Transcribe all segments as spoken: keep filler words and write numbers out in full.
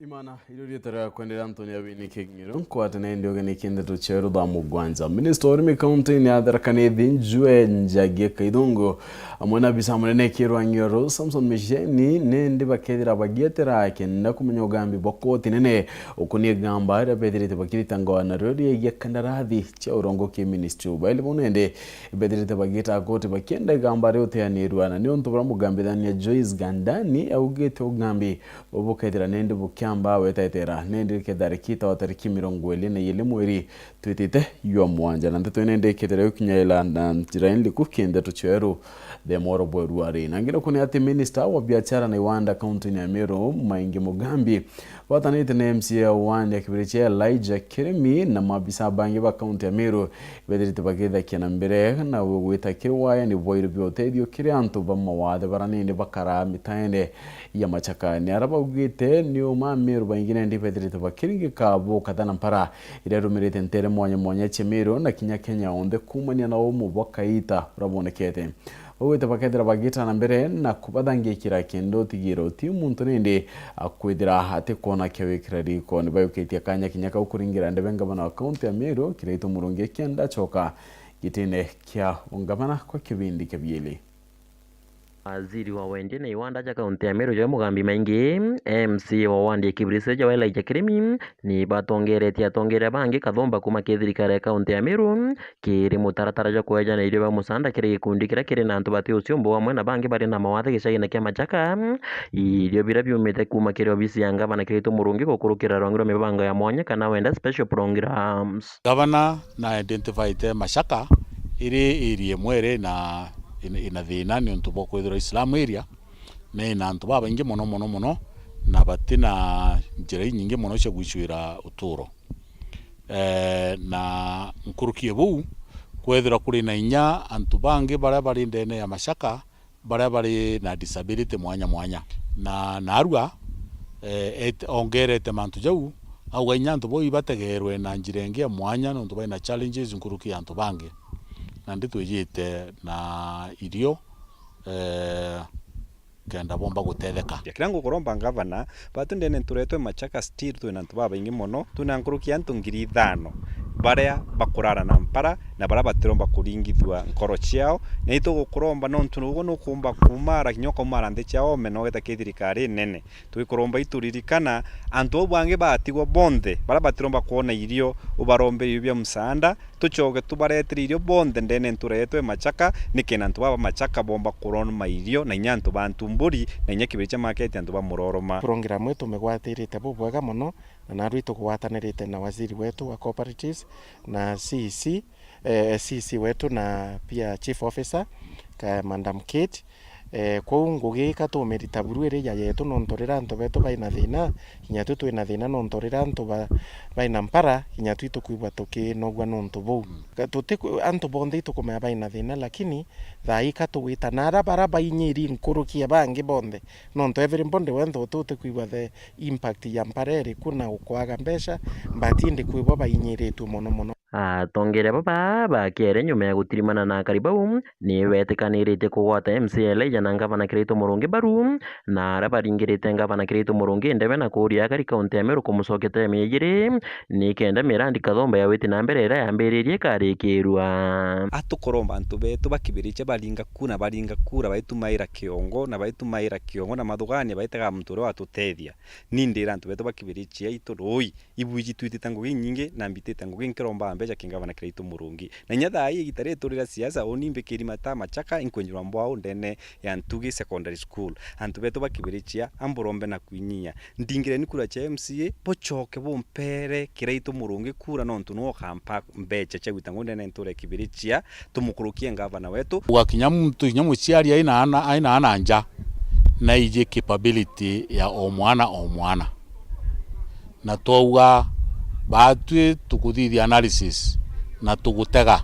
Imana, irio rietera kwenderea Anthony Awini Kiging'iro, nkwate na indi ugeni kindeto cia rutha mugwanja. Minister wa urimi kaunti-ini ya Tharaka Nithi, Njue Njagi Kaithungu, amwe na abisa munene Kirwa Ng'ioru, Samson Misheni, nindi bakethira bagietera kenda kumenya ugambi bwa koti nene ukuni igamba riria bethirite bakirita ngwaa nario riegie kandarathi cia urongoki ministry. Baili bau nindi bethirite bagiita koti bakienda igamba riuteanirua, na niuntu buria mugambithania Joyce Gandani augite ugambi bukethira nindi bukiamba wetetera, nindi rikethira rikiita o tariki mirongo iri na iri mweri twitite jwa mwanja. Na nteto ino nindi ikethira yukinyaira na njira iriku kindeto cieru the moro bweru ari. Na ngine kuni ati minister wa biashara na iwanda kaunti-ini ya Meru, Maingi Mugambi, batanite na M C A wa wandi ya Kibirichia Elijah Kirimi na maabisa bangi ba kaunti ya Meru, bethirite bagithakia na mbere na gwita kiri wayani bwa irio bia utethio kiri antu ba mawathe bara nindi bakaraa mitaene ya Machaka. Ni ara baugite ni uma Meru baingi nindi bethirite bakiringika bukatha na mpara iria irumirite ntere mwanya mwanya cia Meru na kinya Kenya onthe kuumania na umu bwa kaita uria bwonekete. Baugite bakethira bagita na mbere na kubathangikira kenda utigira uti muntu nindi akwithira atikwona kia wikira riko. Ni bayukitie kanya kinya kau kuringira ndebe ngavana wa kaunti ya Meru, Kiraitu Murungi, kenda acoka gitine kia ungavana kwa kibindi kia bieli. Waziri wa wendia na iwanda ja kaunti ya Meru, Joy Mugambi Maingi, M C A wa wandi ya Kibirichia wa Elijah Kirimi, ni batongeretie atongeria bangi kathumba kuuma kiri thirikari ya kaunti ya Meru kiri mutaratara jwa kweejana irio bia musaanda kiri gikundi kiria kiri na antu bati uciumbu amwe na bangi bari na mawathe gicagi-ini kia Machaka, irio biria biumite kuuma kiri obisi ya ngavana Kiraitu Murungi gukurukira rwangi rwa mibango ya mwanya kana wenda special programs. Gavana na identifiete Machaka iri area imwe iri na, ina, ina thina niuntu bwa kwithirwa Islam area, na ina antu babaingi mono, mono, mono, na bati na njira inyingi mono cia gwicwira uturo. Eh, na nkuruki ya buu, kwethirwa kuri na inya antu bangi baria bari ndene ya Machaka, baria bari na disability mwanya mwanya. Na narua, eh, et-, ongerete mantu jau, auga inya antu bau ibategerwe na njira ingi ya mwanya, nontu bai na challenges nkuruki ya antu bangi. Nandi twijite na irio, eh, kenda bomba gutetheka. Kiria ngukuromba ngavana, batu ndene nturetwe Machaka still twina antu babaingi mono, twina nkuruki ya antu ngiri ithano baria bakurara na mpara na baria batiromba kuringithua nkoro ciao, na itugukuromba nontu nuguo nukumba kumara kinya ukaumara nthi cia ome na ugeta ki thirikari nene. Twikuromba ituririkana antu au bangi batigwa bonthe baria batiromba kwona irio, ubarombe irio bia musaanda, tucoke tubaretere irio bonthe ndene ntura yetu e Machaka, nikenda antu baba Machaka bomba kuroma irio, na inya antu ba Ntumburi, na inya Kibirichia market antu ba Muroroma. Program iu tumigwatirite bubwega mono, na narua itugwatanirite na waziri wetu wa cooperatives na C E C, eh, C E C wetu na pia chief officer, ka Madam Kate. Eh, kwou ngugi ika tumirita buru iri ya yetu, nontu riria antu betu bai na thina, kinya tu twi na thina, nontu riria antu ba-, bai na mpara, kinya tu itukwigua tukinogua nontu buu. Mm. Ka-, tuti-, antu bonthe itukumenya bai na thina, lakini thaa ii ka tugwita na ara bara bainyiri nkuruki ya bangi bonthe, nontu everybody wenthe uti utikwigua the impact ya mpara iriku na ukwaga mbeca, but indi kwi bo bainyiritue mono mono. Atongeria baba ba kiere nyuma ya gutirimana na akari bau, ni betikaniritie kugwata M C A Elijah na ngavana Kiraitu Murungi mbaru, na aria baringirite ngavana Kiraitu Murungi ndebe na kuuria akari kaunti ya Meru kumucokia temu ya ijiri, nikenda mirandi kathomba ya witi na mbere iria yambiririe ikarikirua. Atukuromba antu betu ba Kibirichia baringa kura, baringa kura, baitumaira kiongo, na baitumaira kiongo na mathugania, baitaga muntu uria watutethia. Ni ndira antu betu ba Kibirichia itu rui, ibwiji twitite ngugi inyingi, na mbitite ngugi nkiromba mbeca ki ngavana Kiraitu Murungi. Na inya thaa ii igita riri turi ria siasa, uni mbikiri mata Machaka, inkwenjirwa mbwau ndene ya Ntugi Secondary School. Antu betu ba Kibirichia, amburombe na kwinyia. Ndingireni kura cia M C A, bucoke bumpere Kiraitu Murungi kura, nontu niwe ukampa mbeca cia gwita ngugi ndene ntura ya Kibirichia, tumukurukie ngavana wetu. Uga kinya muntu, kinya muciari aina ana, aina ana nja, na iji capability ya o mwana, o mwana. Na twauga, baatwi tukuthithia analysis, na tugutega,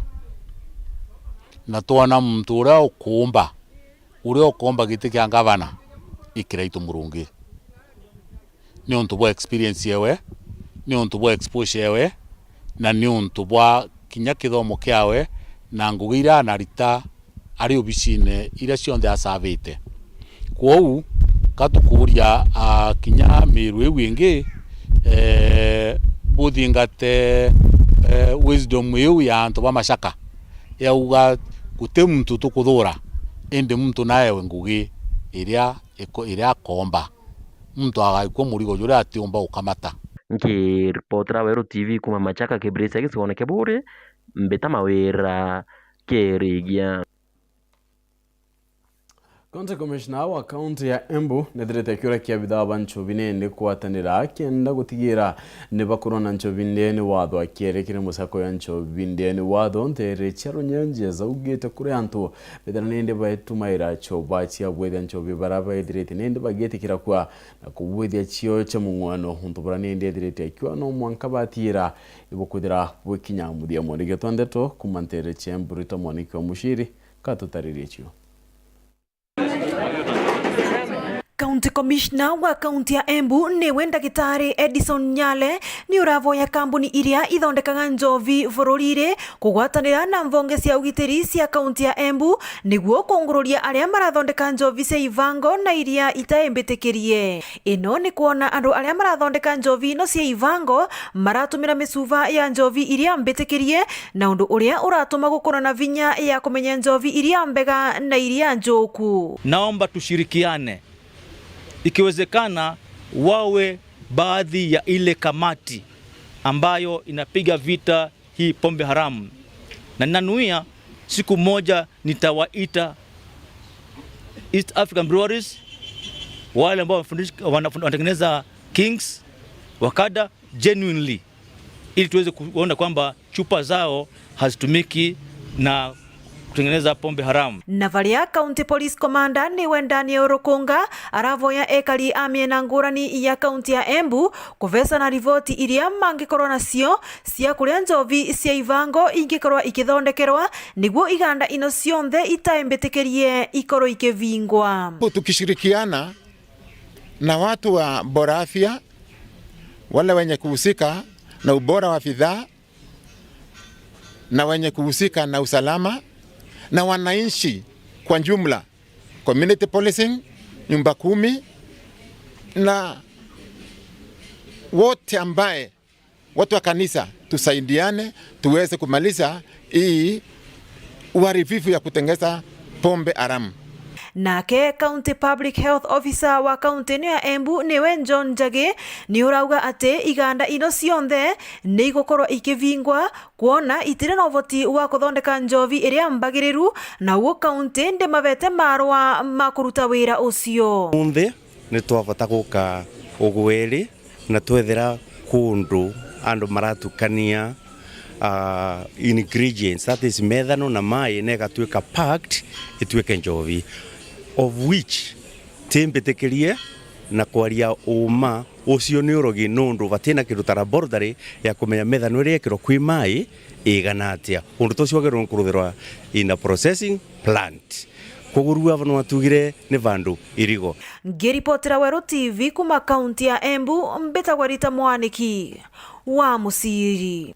na twona muntu uria ukuumba, uria ukomba giti kia ngavana, i Kiraitu Murungi. Niuntu bwa experience yewe, niuntu bwa exposure yewe, na niuntu bwa kinya kithomo kiawe, na ngugi iria anarita ari obicine iria cionthe asavite. Kwou, Gatukuuria, a, kinya Miru iu ingi, e, buthingate, e, wisdom iu ya antu ba Machaka, yauga, guti muntu tukuthuura, indi muntu naewe ngugi iria iko-, iria akoomba. Muntu agaikua murigo juria atiumba gukamata. Nkiripotera Weru T V kuuma Machaka, Kibirichia gicigoone kia Buuri, Mbita Mawira Kirigia. County Commissioner wa kaunti ya Embu nethirite akiuria kiabithaa ba nchobi nindi kwatanira kenda gutigira ni bakorwa na nchobi ndene watho. Akiaria kiri musako ya nchobi ndene watho nteere cia Runyenjes augite kuri antu bethira nindi baetumaira choba cia bwithia nchobi bara baithirite nindi bagitikira kua na kubwithia cio cia mung'wano, untu bura nindi ethirite akiuga no mwanka batiira ibukwithira bwikinya muthia. Mwandiki wetu wa ndeto kuuma nteere cia Embu Rita Mwaniki wa Mushiri katutaririe cio. County Commissioner wa kaunti ya Embu niwe Ndagitari Edison Nyale ni uravoya kambuni iria ithondekaga njovi bururiri kugwatanira na mvonge cia ugitiri cia kaunti ya Embu niguo kungururia aria marathondeka njovi cia ivango na iria itaimbitikirie. Ino ni kwona andu aria marathondeka njovi ino cia ivango maratumira micuva ya njovi iria mbitikirie, na undu uria uratuma gukorwa na vinya ya kumenya njovi iria mbega na iria njuku. Naomba tushirikiane, ikiwezekana wawe baadhi ya ile kamati ambayo inapiga vita hii pombe haramu, na ninanuia siku moja nitawaita East African Breweries, wale ambao wanafundisha-, wanafund-, wanatengeneza Kings, Wakada, genuinely, ili tuweze kuona kwamba chupa zao hazitumiki na kutengeneza pombe haramu. Na varia County Police Commander niwe Daniel Rukunga aravoya ekari a miena ngurani ya kaunti ya Embu kuvecana riboti iria mangikorwa nacio cia kuria njovi cia ivango ingikorwa ikithondekerwa, niguo iganda ino cionthe itaimbitikirie ikorwe ikivingwa. Tukishirikiana na watu wa Bora Afya, wale wenye kuhusika na ubora wa bidhaa, na wenye kuhusika na usalama, na wananchi kwa jumla, community policing, nyumba kumi, na wote ambaye watu wa kanisa tusaidiane tuweze kumaliza hii uharibifu ya kutengeza pombe haramu. Nake County Public Health Officer wa kaunti ino ya Embu niwe John Njagi, ni urauga ati iganda ino cionthe ni igukorwa ikivingwa kwona itiri na uvoti wa kuthondeka njovi iria mbagiriru, na uguo kaunti ndimavete marua ma kuruta wira ucio. Umunthi ni twavota guka ugweri na twethira kundu andu maratukania, ah, ingredients, that is, methano na mai, na igatuika packed, ituike njovi, of which timbitikirie na kwaria uma, ucio ni urogi, nundu batina kindu ta laboratory ya kumenya methano iria yekirwa kwi mai igana atia. Undu ta ucio wagirwe ni kuruthirwa in a processing plant. Koguo riu ava no atugire ni vandu irigo. Ngiripotera Weru T V kuma kaunti ya Embu, mbitagwa Rita Mwaniki wa Muciri.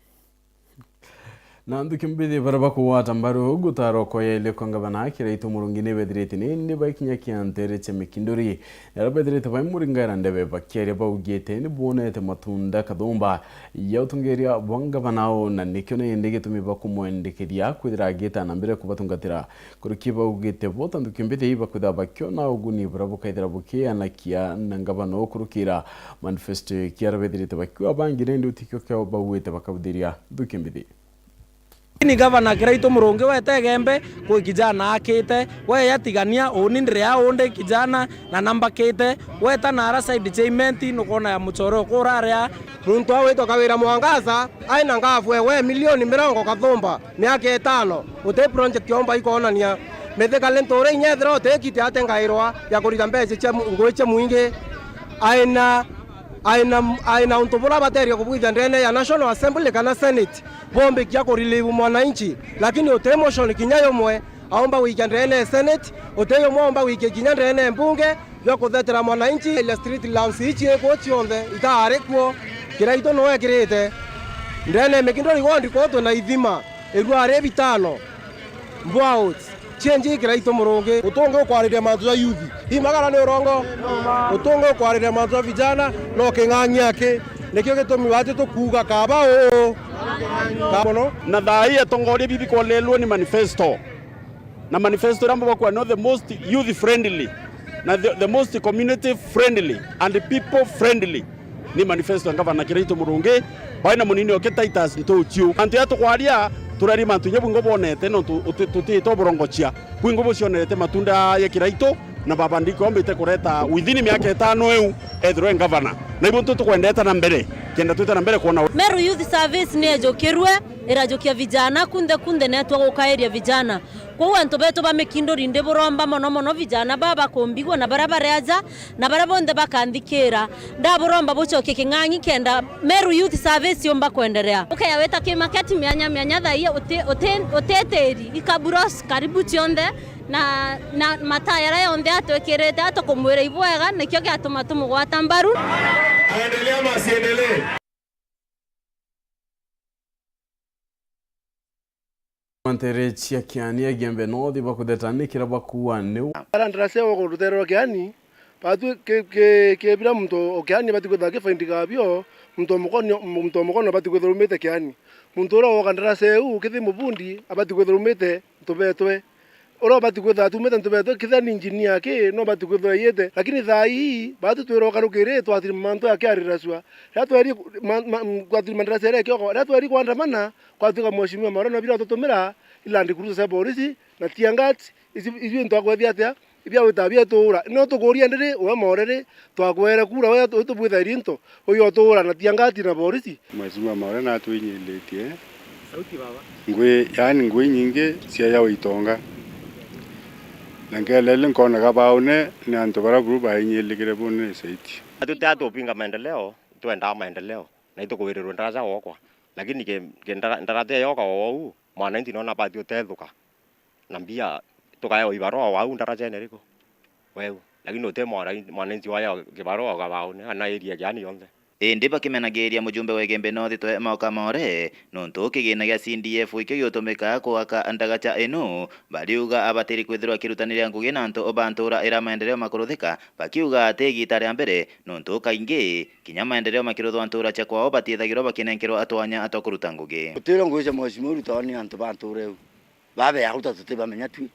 Na nthuki mbithi baria bakugwata mbaru gutara ukoya ile kwa ngavana Kiraitu Murungi ni bethirite ni, ni baikinya kia ntere cia Mikinduri. Na aria bethirite baimuringaira ndebe bakiaria baugite ni bwonete matunda kathumba ya utongeria bwa ngavana ao, na nikio nindi gitumi bakumwendekethia kwithira agita na mbere kubatungatira. Kuruki baugite bo ta nthuki mbithi bakwithira bakiona uguni buria bukaithira bukianakia na ngavana ukurukira manifesto ikiara bethirite bakiuga bangi nindi utikio kio baugite bakabuthiria nthuki mbithi. Ni gavana Kiraitu Murungi wete Igembe kwi kijana akite, we yatigania uni ndiria undi kijana na nambakite, weta nara side cia Imenti nukona ya muchore ukuraria. Muntu agwitwa Kawira Mwangaza aina ngavu ewe milioni mirongo kathumba. Miaka itano, uti project yomba ikonania. Mithikali ntuura inya ethira uti kiti atengairwa ya kurita mbeca cia mu-, ngui cia mwingi. Aina, aina, aina untu bura bateria kubwithia ndene ya National Assembly kana Senate, bombikia ku relieve mwananchi, lakini uti motion kinya yomwe aomba gwikia ndene ya Senate, uti yomwe aomba gwikia kinya ndene ya mbunge, bia kuthetera mwananchi. Ile street lamps ici ikwo cionthe itaari kuo, Kiraitu no ekirite. Ndene ya Mikinduri ward kwo twina ithima, irua ari bitano, boreholes, Change Kiraitu Murungi, utungi ukwariria mantu ja youth. Imagara ni urongo. Utungi ukwariria mantu ja vijana, no king'ang'i aki. Nikio gitumi bati tukuuga kaba uu. Ka mono. Na thaa ii atongoria bibi kwonelwe ni manifesto. Na manifesto iria mbabakua no the most youth friendly, na the, the most community friendly and people friendly. Ni manifesto ya Ngavana Kiraitu Murungi, bai na munini oke Titus Ntuchiu. Antu ya tukwaria, turaria mantu inya bwingo bwonete, nontu uti-, tutite uburongochia. Bwingo bucionete matunda ya Kiraitu, na baba ndikombite kureta within miaka itano iu ethirwe ngavana. Na ibu ntu tukwendete na mbere, kenda twite na mbere kwona we. Meru Youth Service ni ejukirwe, irajukia vijana kunthe kunthe netwa gukairia vijana. Kwou antu betu ba Mikinduri ndiburomba mono mono vijana baba bakumbigua na baria bari aja, na baria bonthe bakanthikira, ndaburomba bucokie king'ang'i kenda Meru Youth Service yumba kwenderea. Ukeya wita ki market mianya mianya thaa ii uti-, uti-, utitiri, ikaburos karibu cionthe, na, na mataya aria yonthe atwikirite atukumwira ibwega, nikio giatuma tumugwata mbaru. Aendelee ama asiendelee? Mantere cia Kiani Igembe North bakutheta nikira bakuua niu. Ara ndarasa ya ugurutererwa Kiani, batwi ki-, ki-, kibira muntu o Kiani abati kwithirwa akifaindika abio, muntu o mukono, muntu o mukono abati kwithirwa umite Kiani. Muntu uria woka ndarasa iu, kithi mubundi, abati kwithirwa umite ntubetwe. Uria ubati kwithirwa atumite ntubetwe, kithira ni engineer ki, no ubati kwithirwa eyite. Lakini thaa ii, batwi twirwa ukarukiri, twathirima mantu ya kiarirasua. Riria tweri, ma-, ma-, twathirima ndarasa iria ikioko, riria tweri kwandamana, kwatuika Mheshimiwa Maore na bira ututumira, i Land Cruiser cia borisi, na tear gas, ici, ici into akwethia atia, ibia wita bia tuura. No tukuria ndiri, we Maore ri, twakwere kura, we tu-, tubwithairi into, uyo tuura na tear gas na borisi. Mheshimiwa Maore natwinyilitie. Sauti baba. Ngui, yaani ngui nyingi cia yawa itonga. Na nkelele nkona gabaune ni antu bara buru bainyilikire bune saiti. Tutia tupinga maendeleo, twendaa maendeleo. Na itukuwirirwe ndaraca gwokwa. Lakini ki, ki ndara-, ndaraca yoka o wou, mwananchi nona abati utethuka. Na mbia tukaewa ibarua o wau ndaracene riku? Weu. Lakini uti mwana-, mwananchi waewa kibarua o gabaune, ana area Kiani yonthe. Indi bakimenagiria mujumbe wa Igembe North Twae Maoka Maore, nontu kigina gia C D F ikio giutumika kuaka ndagaca ino, bariuga abatiri kwithirwa akirutaniria ngugi na antu ba ntura ira maendeleo makuruthika, bakiuga ati igita ria mbere, nontu kaingi kinya maendeleo makiruthwa ntura cia kwao batiethagirwa bakinenkerwa atwanya atwa kuruta ngugi. Utwire ngugi cia Mheshimiwa urutawa ni antu ba ntura iu. Babeaga guta tutibamenya twi,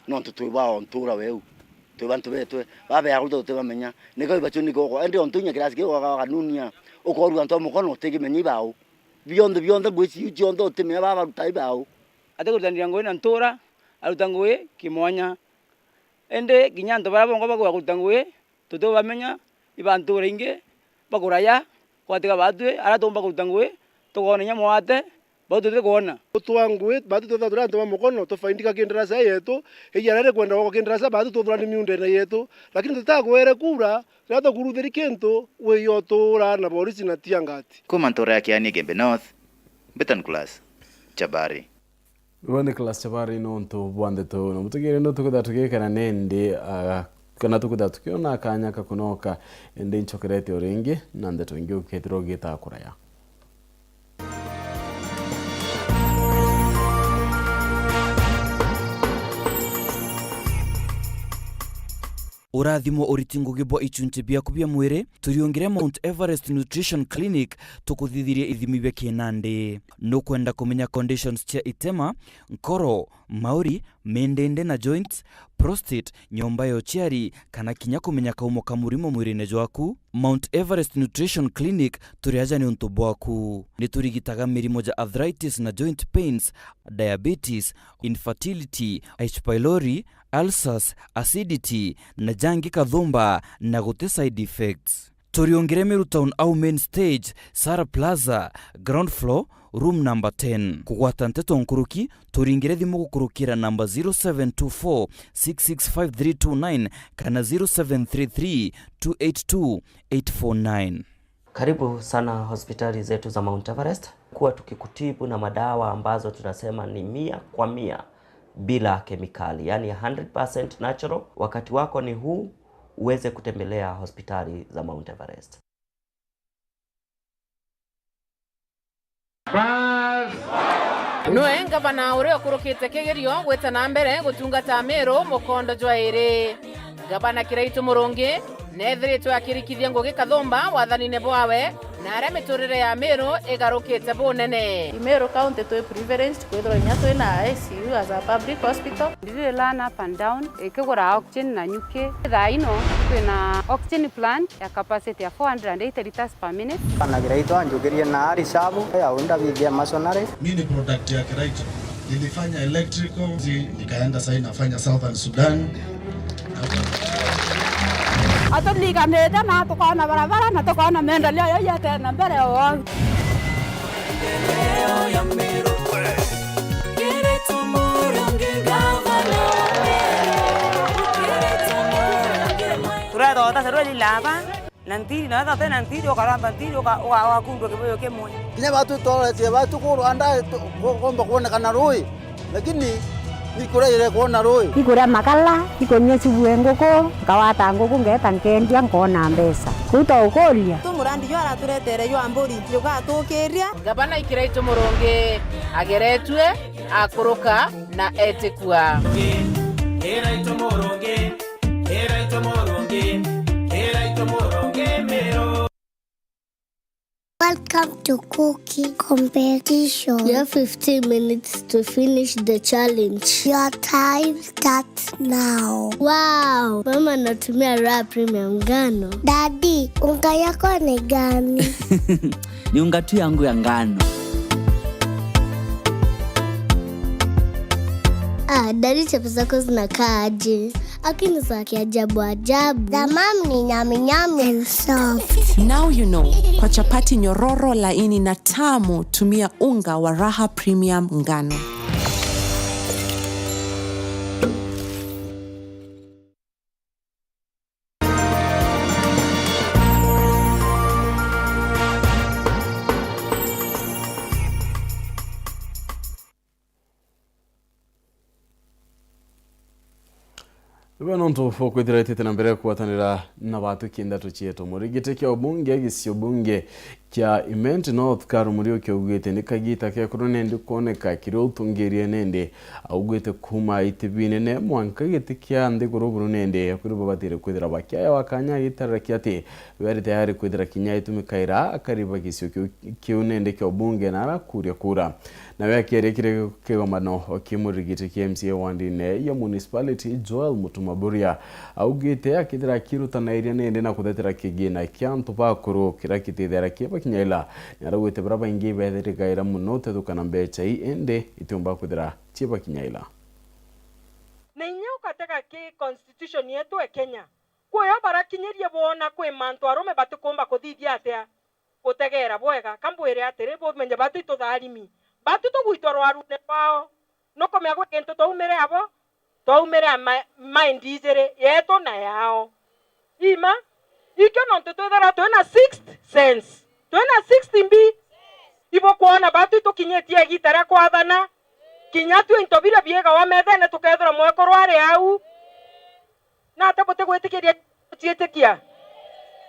nontu twi bao ntura weu. Twi bantu betwe. Babeaga guta tutibamenya. Nika ibacio ni goko. Indi ontu inya kirasi kiu gaka ganunia, ukorua antu a mukono utigimenya ibao. Bionthe, bionthe, ngui ici cionthe utimenya baba baruta ibao. Atikurutaniria ngugi na ntura, aruta ngugi kimwanya. Indi kinya antu baria bongwa bakuga kuruta ngugi, tutibamenya, iba ntura ingi bakuraya, gwatiga batwi, aria tuumba kuruta ngugi, tukoona inya mwate, bau tutikwona. Gutwa ngugi, batwi twithagwa turi antu ba mukono, tufaindika ki ndarasa yetu, ija riria rikwenda gwakwa ki ndarasa, batwi twithurani miundene yetu, lakini tutakwere kura, riria tukuruthiri kintu, wiyo tuura na borisi na tear gas. Kuma ntura ya Kiani Igembe North, Betan Class, Chabari. Ibo Nicholas Chabari nontu bwa ndeto na mutegere no tukwithirwa tugikena nindi, ah, kana tukwithirwa tukiona kanya ka kunoka, indi nchokerete o ringi na ndeto ingi ukethirwa ugita kuraya. Urathimo uriti ngugi bwa ichunchi biaku bia mwiri, turiungire Mount Everest Nutrition Clinic tukuthithirie ithimi bia kinandi. Nukwenda kumenya conditions cia itema, nkoro, mauri, mindindi na joints, prostate, nyomba ya uciari, kana kinya kumenya kaumo ka murimo mwirine jwaku? Mount Everest Nutrition Clinic turi aja niuntu bwaku. Niturigitaga mirimo ja arthritis na joint pains, diabetes, infertility, H pylori, ulcers, acidity, na jangi kathumba, na guti side effects. Turiungire Meru Town au main stage, Sara Plaza, ground floor, room number ten. Kugwata nteto nkuruki, turingire thimu gukurukira namba zero seven two four six six five three two nine kana zero seven three three two eight two eight four nine. Karibu sana hospitali zetu za Mount Everest. Kuwa tukikutibu na madawa ambazo tunasema ni mia kwa mia bila kemikali, yani hundred percent natural. Wakati wako ni huu uweze kutembelea hospitali za Mount Everest. Bas. Nwe ngavana uria ukurukite kigerio gwita na mbere gutungata Meru mukondo jwa iri. Ngavana Kiraitu Murungi neethiritwe akirikithia ngugi kathumba wathanine bwawe, na aria miturire ya Meru igarukite bunene. Meru County twi privileged kwithirwa inya twina I C U as a public hospital. Ndiri learn up and down, ikigura oxygen na nyuki. Thaa ino twina oxygen plant ya capacity ya four hundred and eighty liters per minute. Bana Kiraitu anjukirie na ari shabu ya unda bithia masonary. Mi ni product ya Kiraitu. Nilifanya electrical, nikaenda sasa nafanya Southern Sudan. Atuniganite na tukoona barabara na tukoona maendeleo yo yatena mbere o. Turethota serweli laba na ntiri, na wethira utina ntiri, ukaramba ntiri, uka-, uka-, ugakundwa kibuyu kimwe. Kinya batu tworetie batu kurwa nda, tu-, ku-, kuumba kwonekana rui, lakini ni kuria irekwona rui. Ikuria makala, ikunyua subu e nguku, nkawata nguku, ngeeta nkendia, nkoona mbeca. Kuu twaukuria. Tu murandi jwa araturetere jwa mburi, jugatukiria. Ngavana Kiraitu Murungi ageretue, akuruka na etikua. Kiraitu Murungi, Kiraitu Murungi, Kiraitu Murungi Meru. Welcome to cooking competition. You have fifteen minutes to finish the challenge. Your time starts now. Wow, mama anatumia Raha Premium ngano. Daddy, unga yako ni gani? Ni unga tu yangu ya ngano. Ah, daddy, chapo zako zinakaa aje? Lakini za kiajabu ajabu. The mom ni nyami nyami and soft. Now you know, kwa chapati nyororo, laini na tamu, tumia unga wa Raha Premium ngano. Iwe nontu bwa kwithira itite na mbere kugwatanira na batu kienda tucieto. Murigiti kia ubunge gisio bunge kia Imenti North, Karu Muriuki augite ni kagita kekuru nendi kwoneka kiri utungirie nendi. Augite kuma iti binene mwanka giti kia nthiguru buru nendi, akwiri babatire kwithira bakiayawa kanya gitarira kia ati bari tayari kwithira kinya itumikaira akari ba gisio kiu, kiu nendi kia ubunge na arakuria kura. Nawe akiaria kiri kigomano ki murigiti kia M C A wandine ya municipality, Joel Mutuma Buria, augite akithira akirutanairia nindi na kuthetera kigina kia antu bakuru kiria kitithera kibakinyaila, ni araugite baria baingi bethirigaira muno utethukana mbecha ii, indi itiumba kwithira cibakinyaila. Na inya ugatega ki constitution yetu e Kenya, kwi o barakinyirie boona kwi mantu arume batikumba kuthithia atia? Gutegeera bwega, ka mbwire atiri, bumenye batu itutharimi. Batu tugwitwa rwarune rwao. Nukumenya gwi gintu twaumire abo? Twaumire a ma-, mind ijiri, yetu na yao. Ima? Ikio nontu twithirwa twina sixth sense. Twina sixth mbi. Ibukwona batu itukinyitie igiita ria kwathana. Kinya tui into biria biegawa methene tukethirwa mwekuru ari au. Nate butigwitikiria guciitikia?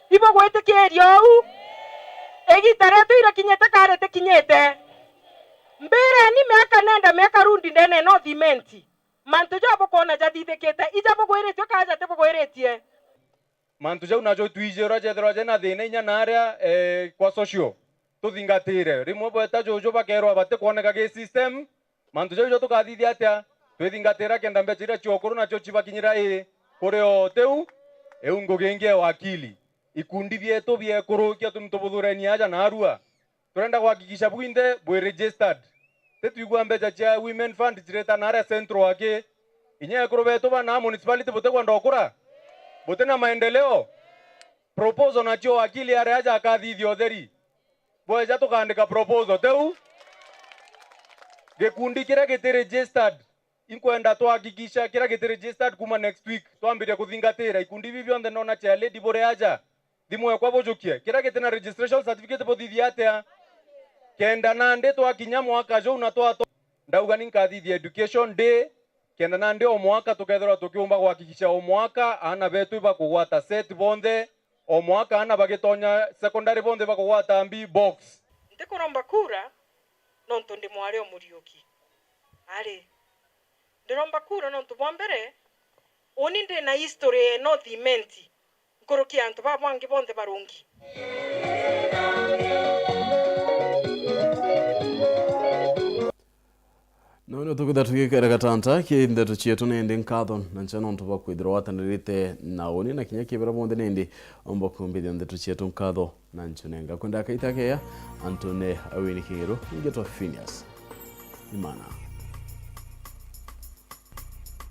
Ibugwitikiria uu? Igiita rietu irakinyite ka ritikinyite? Mbireni miaka nenda miaka rundi ndene no thimenti. Mantu ja bukwona jathithikite, ija bugwiritie ka jatibugwiritie? Mantu jau najo twiji uria jethirwa jena thina inya na aria, eh, kwa social. Tuthingatire. Rimwe bweta juju bakerwa batikwoneka gi system. Mantu jau jo tukathithia atia? Twithingatira kenda mbecha iria cia ukuru nacio cibakinyira ii kuri o tiu? Iu ngugi ingi e wakili. Ikundi bietu bia ekuru ikio tumi tubuthurenie aja narua. Turenda kuhakikisha bwinthe bwi registered. Titwigua mbecha cia Women Fund cirita na aria Central aki. Inya ekuru betu bana municipality butikwenda ukura? Butina maendeleo? Proposal nacio wakili aria aja akathithia utheri. Bweja tukaandika proposal, tiu? Gikundi kiria giti registered, inkwenda twahakikisha kiria giti registered kuma next week, twambirie kuthingatira ikundi ibi bionthe. Nona chair lady buri aja, thimu ekwa bujukie. Kiria giti na registration certificate buthithia atia? Kenda nandi twakinya mwaka juu na twato-, ndauga ni nkathithia education day, kenda nandi o mwaka tukethirwa tukiumba kuhakikisha o mwaka aana betu ibakugwata set bonthe, o mwaka aana bagitonya secondary bonthe bakugwata B box. Ntikuromba kura nontu ndi mwari o Muriuki. Ari, ndiromba kuura nontu bwa mbere, uni ndi na history ya North Imenti nkuruki ya antu baa bangi bonthe barungi. Nontu tukwitha tugikera gatanta ki ndeto cietu, nindi nkatho na ncha nontu bwa kwithirwa watanirite na uni na kinya kibera bonthe, nindi omba kumbithia ndeto cietu nkatho na nchu nenga kwenda kaita keya. Antune awini Kingiru, ngitwa Phineas Imana.